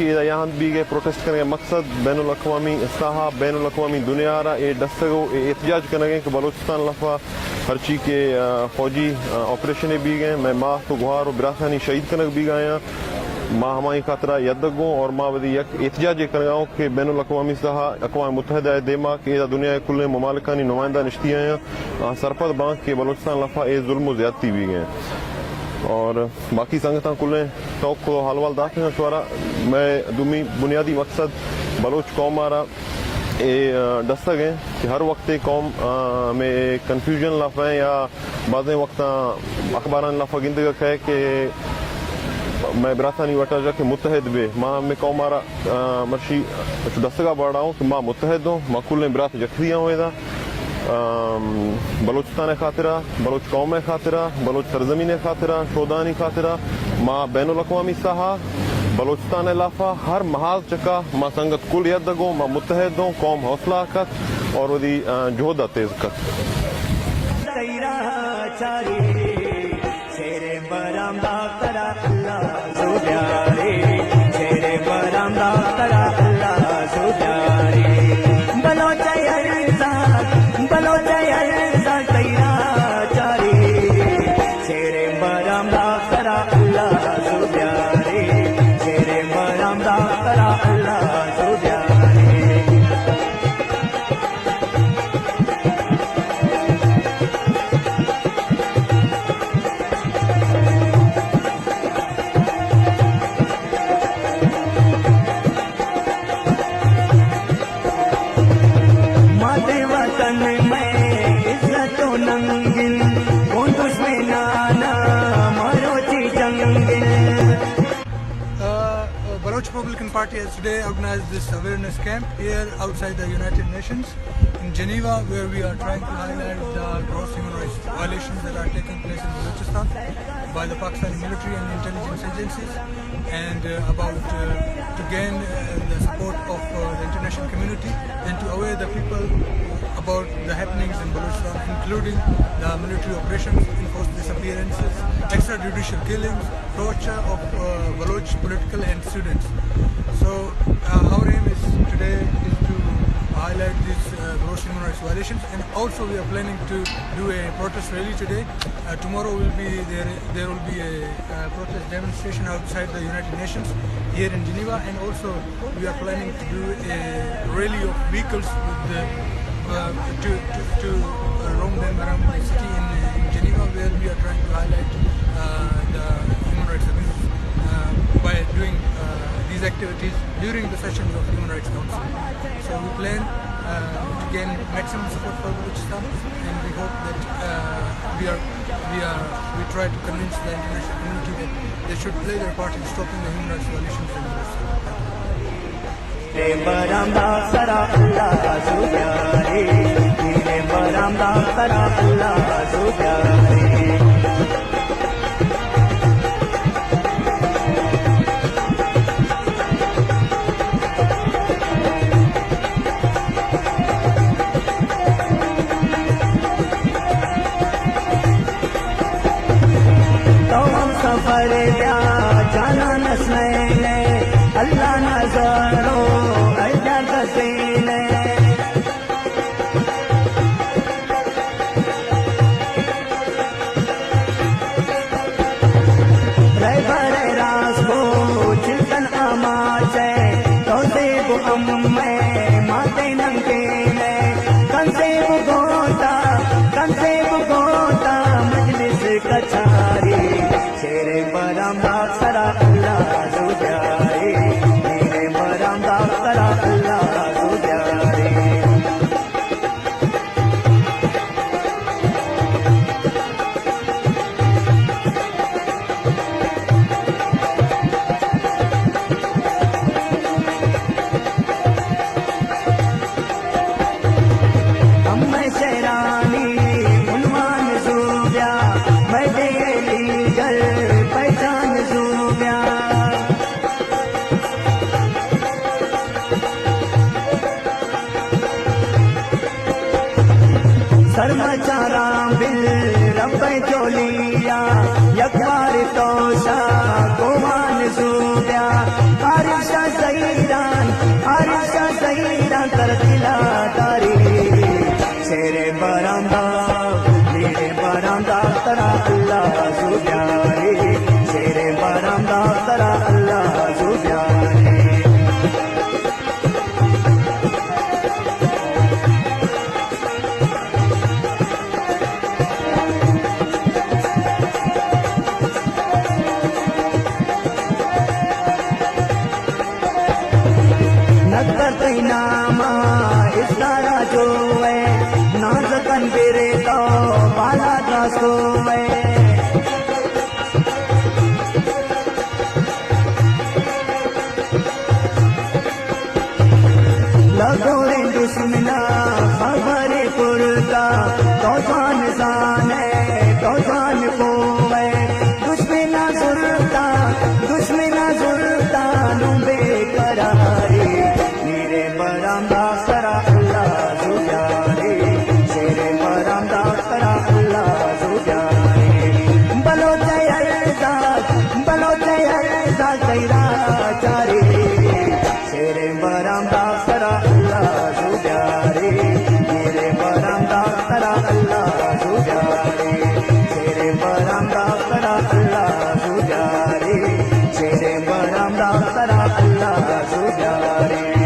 ادا یا ہند بیگ ءِ پروٹیسٹ کنگ ءِ مقصد بین الاقوامی ساہ ءَ، بین الاقوامی دنیا ءَ را اے ڈسگ ءُ اے احتجاج کنگ ءَ کہ بلوچستان لافا ہرچی کہ، آ، فوجی، آ، آپریشن بیگ ءَ، مئے مات ءُ گوھار ءُ براتانی شہید کنگ بیگ ءَ آں، ما ہمائی خاطرا یدگ گوں اور ما وتی یک احتجاج کنگ ءَ اوں کہ بین الاقوامی ساہ ءَ، اقوام متحدہ ءِ دیما کہ ادا دنیا ءِ کلیں ممالکانی نمائندہ نشتی آیاں، آ سرپد باں کہ بلوچستان لافا اے ظلم ءُ زیادتی بیگ ءَ۔ اور باقی سنگتاں کلیں توک ءُ حال احوال داتگ اَنت شمارا۔ مئے دومی بنیادی مقصد بلوچ قوم ءَ را اے، آ، ڈسگ اِنت کہ ہر وقت اے قوم، آ، ہمے کنفیوژن لافا اِنت یا بازیں وقتاں اخبارانی لافا گندگ ءَ کئے کہ مئے براتانی وٹا جا کہ متحد بے۔ ما ہمے قوم ءَ را، آ، مرشی چو ڈسگ ءَ باڑا اوں کہ ما متحد اوں، ما کلیں برات یکدی اوں ادا۔ آ، بلوچستان ءِ خاطرا، بلوچ قوم ءِ خاطرا، بلوچ سرزمین ءِ خاطرا، شودانی خاطرا، ما بین الاقوامی ساہ ءَ، بلوچستان ءِ لافا ہر محاذ چکا ما سنگت کل یدگ اوں، ما متحد اوں، قوم حوصلہ کت اور وتی، آ، جہد ءَ تیز کت۔ شیر برام داکترا اللہ زوریارے، شیر برام داکترا اللہ زوریارے۔ بلوچ ارزان، بلوچ ارزان تیرا چارے۔ شیر برام داکترا اللہ زوریارے، شیر برام داکترا اللہ زوریارے۔ ماتے وطن میں عزت و ننگن، کون دشمنانا مروچی جنگن۔ Uh, Baloch Republican Party has today organized this awareness camp here outside the United Nations in Geneva, where we are trying to highlight the gross human rights violations that are taking place in Balochistan by the Pakistani military and intelligence agencies, and, uh, about, uh, to gain, uh, the support of, uh, the international community and to aware the people about the happenings in Balochistan, including the military operations, enforced disappearances, extrajudicial killings, torture of, uh, Baloch political and students. So, uh, our aim is today is to highlight these, uh, gross human rights violations, and also we are planning to do a protest rally today. Uh, tomorrow will be there, there will be a, uh, protest demonstration outside the United Nations here in Geneva, and also we are planning to do a rally of vehicles with the, uh, to, to, to, uh, roam them around the city in, in Geneva, where we are trying to highlight, uh, the human rights abuses, uh, by doing, uh, these activities during the sessions of Human Rights Council. So we plan, uh, to gain maximum support for Balochistan, and we hope that, uh, we are, we are, we try to convince the international community that they should play their part in stopping the human rights violations in Balochistan. برام داکترا اللہ زوریارے، برام داکترا اللہ زوریارے۔ تو ہم سفر بیا جانا نسنے، اللہ نظرو اجازت دینے۔ رہبر راست کو چلتن آماچ ہے، تو زیب ام میں ماتے ننگے میں، کن زیب گوتا، کن زیب گوتا مجلس کچاری۔ شیر برام داکترا اللہ زوریارے، شیر برام داکترا اللہ زوریارے۔ ہم مئے شہرانی عنوان زوبیا، مئے ڈیلی گل پہچان زوبیا۔ سرمچاراں بل رب جولیا، یک بار تو شاہ گوان زوبیا، بارش اکبر تئی نام ءَ استارا جو ئے، ناز کن برے تو بالا دراز کو ئے۔ لگوریں دشمنا خبرے کرتا، تو جان زانے، تو جان پوئے۔ دشمنا زرتا، دشمنا زرتا، نوں بے قرارے۔ میرے برام دا سرا اللہ زوجارے، شیرے برام دا سرا اللہ زوجارے۔ بلوچ ارزاق، بلوچ ارزاق تیرا چارے۔ شیرے برام دا سرا اللہ زوجارے، میرے برام دا سرا اللہ زوجارے۔ شیرے برام دا سرا اللہ زوجارے، شیرے برام دا سرا اللہ زوجارے۔